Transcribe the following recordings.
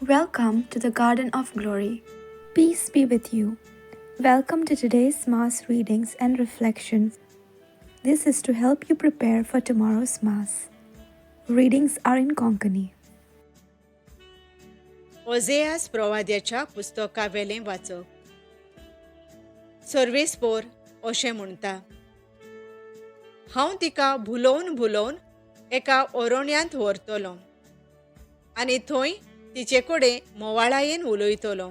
Welcome to the Garden of Glory. Peace be with you. Welcome to today's Mass readings and reflections. This is to help you prepare for tomorrow's Mass. Readings are in Konkani. Ozias प्रवाद्याच्या पुस्तकावेलें वाचप. सर्वेस्पोर अशें म्हणटा, हांव तिका भुलोवन भुलोवन एका ओरोण्यांत व्हरतलो आनी थंय तिचे कडेन मोवाळायेन उलयतलो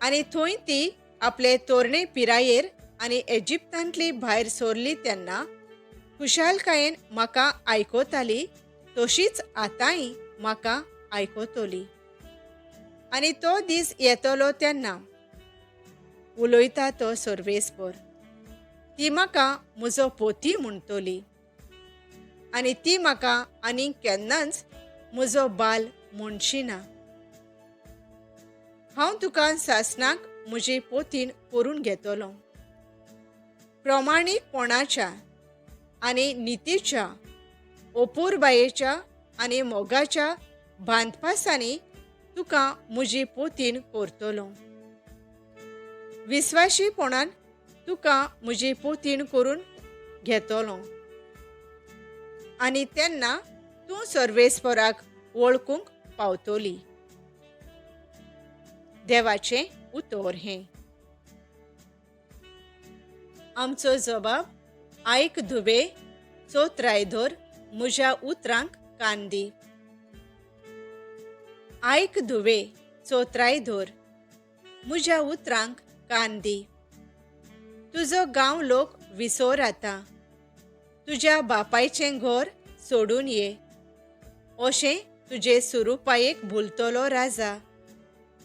आनी थंय ती आपले तरणे पिरायेर आनी एजिप्तांतली भायर सरली तेन्ना खुशालकायेन म्हाका आयकताली तशीच आतांय म्हाका आयकतली. आनी तो दीस येतलो तेन्ना, उलयता तो सर्वेस्पोर, ती म्हाका म्हजो पोती म्हणटली आनी ती म्हाका आनी केन्नाच म्हजो बाल म्हणशी ना. हांव तुका सासणाक म्हजी पोतीन करून घेतलो. प्रमाणीकपणाच्या आनी नितीच्या, अपुरबायेच्या आनी मोगाच्या बांदपासांनी तुका म्हजी पोतीन करतलो. विस्वाशीपणान तुका म्हजी पोतीन करून घेतलो आनी तेन्ना तूं सर्वेस्पराक वळखूंक पावतली. देवाचें उतर हें. आमचो जबाब: आयक धुवे, चोत्राय धर, म्हज्या उतरांक कान दी. आयक धुवे, चोत्राय धर, म्हज्या उतरांक कान दी. तुजो गांव लोक विसर आतां, तुज्या बापायचें घर सोडून ये. अशें तुजे सुरुपायेक भुलतलो राजा,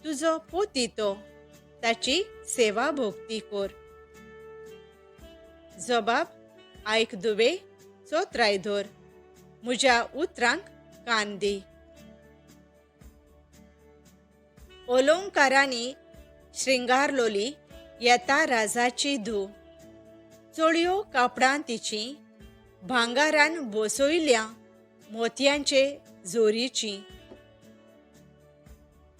तुजो पोती तो, ताची सेवा भोगती कर. जबाब: आयक दुवे, चोत्राय धर, म्हज्या उतरांक कान दी. अलंकारांनी श्रृंगारलोली येता राजाची धूव, चोळयो कापडां तिचीं भांगारान बसयल्या मोतयांचे जोरीचीं.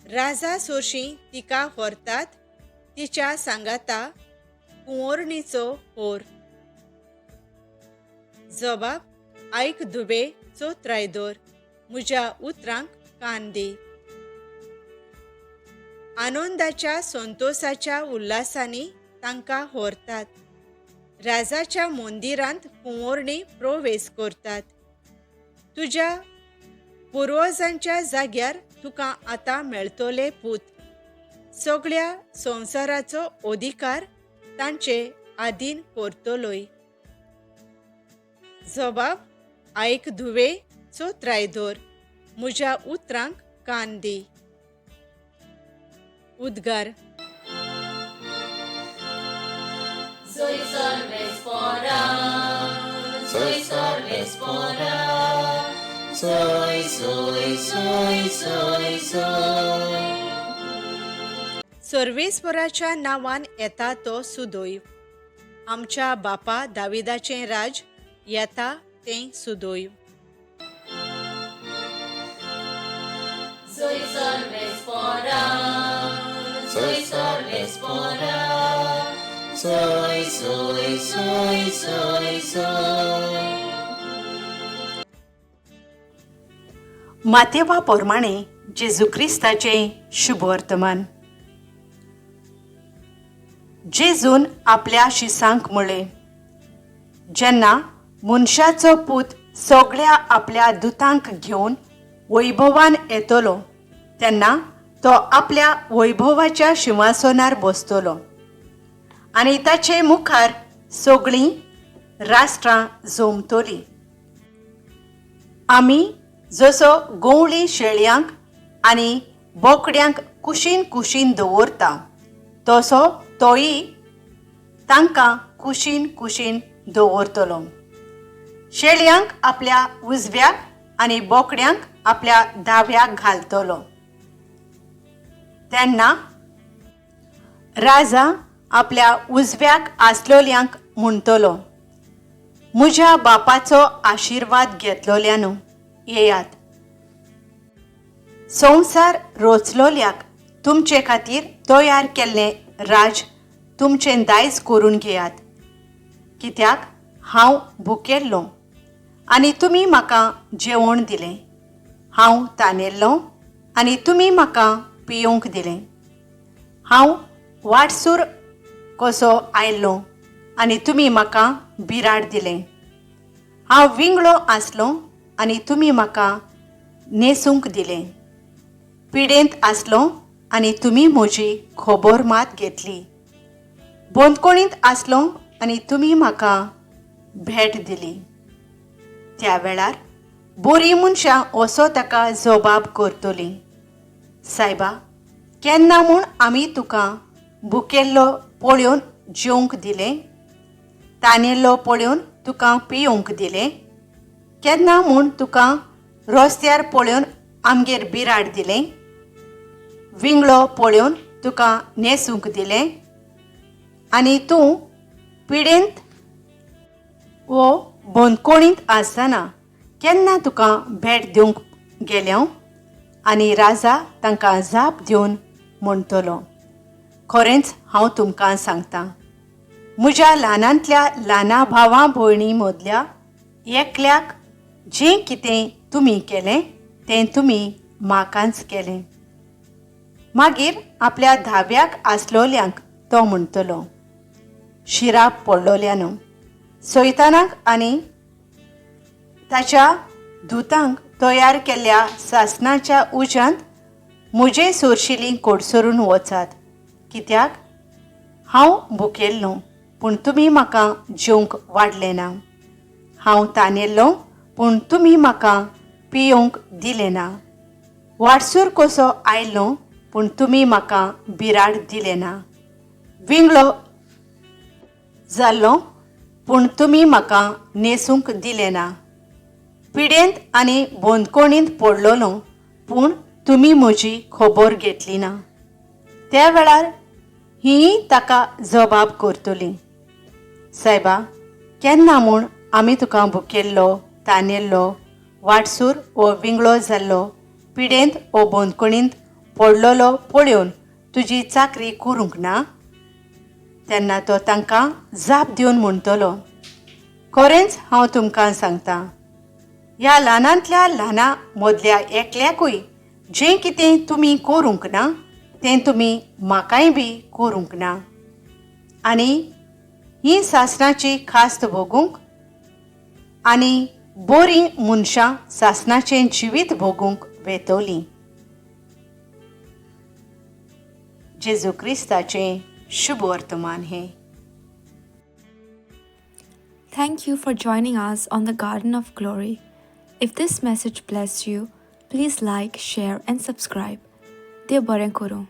राजा सोरशीं तिका व्हरतात, तिच्या सांगाता कुंवरणीचो होर. जबाब: आयक दुबे, चोत्राय धर, म्हज्या उतरांक कान दी. आनंदाच्या संतोसाच्या उल्हासांनी तांकां व्हरतात, राजाच्या मंदिरांत कुंवरणी प्रवेश करतात. तुज्या पुर्वजांच्या जाग्यार तुका आतां मेळटले पूत, सगळ्या संवसाराचो अधिकार तांचे आदीन करतलोय. जबाब: आयक धुवे, चोत्राय धर, म्हज्या उतरांक कान दी. उद्गार: Soy सर्वेस्पोरा, soy सर्वेस्पोरा, soy, soy, soy, soy, soy. सर्वेस्पराच्या नांवान येता तो सुदैव, आमच्या बापा दाविदाचें राज येता तें सुदैव. Soy सर्वेस्पोरा, soy सर्वेस्पोरा, soy, soy, soy, soy, soy. मातेवा पोरमाणे जेजू क्रिस्ताचें शुभवर्तमान. जेजून आपल्या शिसांक म्हळें, जेन्ना मनशाचो पूत सगळ्या आपल्या दुतांक घेवन वैभवान येतलो तेन्ना तो आपल्या वैभवाच्या शिंवासनार बसतलो आनी ताचे मुखार सगळीं राष्ट्रां जमतलीं. आमी जसो गंवळी शेळयांक आनी बोकड्यांक कुशीन कुशीन दवरता तसो तोय तांकां कुशीन कुशीन दवरतलो. शेळयांक आपल्या उजव्याक आनी बोकड्यांक आपल्या दाव्याक घालतलो. तेन्ना राजा आपल्या उजव्याक आसलोल्यांक म्हणटलो, म्हज्या बापाचो आशिर्वाद घेतलोल्यानू येयात, संवसार रोचलोल्याक तुमचे खातीर तयार केल्लें राज तुमचें दायज करून घेयात. कित्याक हांव भुकेल्लो आनी तुमी म्हाका जेवण दिलें, हांव तानेल्लो आनी तुमी म्हाका पियोवंक दिलें, हांव वाटसूर कसो आयलो आनी तुमी म्हाका बिराड दिलें, हांव विंगळो आसलो आनी तुमी म्हाका न्हेसूंक दिलें, पिडेंत आसलो आनी तुमी म्हजी खबर मात घेतली, बंदखणींत आसलो आनी तुमी म्हाका भेट दिली. त्या वेळार बरीं मनशां असो ताका जबाब करतलीं, सायबा, केन्ना म्हूण आमी तुका भुकेल्लो पळोवन जेवंक दिलें, तानेल्लो पळोवन तुका पियोवंक दिलें, केन्ना म्हूण तुका रस्त्यार पळोवन आमगेर बिराड दिलें, विंगळो पळोवन तुका न्हेसूंक दिलें आनी तूं पिडेंत वो बंदखणींत आसतना केन्ना तुका भेट दिवंक गेल्या? आनी राजा तांकां जाप दिवन म्हणटलो, खरेंच हांव तुमकां सांगतां, म्हज्या ल्हानांतल्या ल्हाना भावा भयणी मदल्या एकल्याक जें कितें तुमी केलें तें तुमी म्हाकाच केलें. मागीर आपल्या धाव्याक आसलोल्यांक तो म्हणटलो, शिराप पडलोल्यानो, सैतानाक आनी ताच्या दुतांक तयार केल्ल्या सासणाच्या उज्यांत म्हजे सोरशिली कोडसरून वचात. कित्याक हांव भुकेल्लो पूण तुमी म्हाका जेवंक वाडलें ना, हांव तानेल्लो पूण तुमी म्हाका पियोवंक दिलें ना, वाटसूर कसो आयलो पूण तुमी म्हाका बिराड दिलें ना, विंगळो जाल्लो पूण तुमी म्हाका न्हेसूंक दिलें ना, पिडेंत आनी बंदखणींत पडलोलो पूण तुमी म्हजी खबर घेतली ना. त्या वेळार हीं ताका जबाब करतलीं, सायबा, केन्ना म्हूण आमी तुका भुकेल्लो, तानेल्लो, वाटसूर वो विंगळो जाल्लो, पिडेंत वो बंदखणींत पडलोलो पळोवन तुजी चाकरी करूंक ना? तेन्ना तो तांकां जाप दिवन म्हणटलो, खरेंच हांव तुमकां सांगतां, ह्या ल्हानांतल्या ल्हाना मदल्या एकल्याकूय जें कितें तुमी करूंक ना तें तुमी म्हाकाय बी करूंक ना. आनी ही सासणाची खास्त भोगूंक आनी बरीं मनशां सासणाचें जिवीत भोगूंक वेतलीं. जेजू क्रिस्ताचें शुभ वर्तमान हें. Thank you for joining us on the Garden of Glory. If this message blessed you, please like, share and subscribe. देव बरें करूं.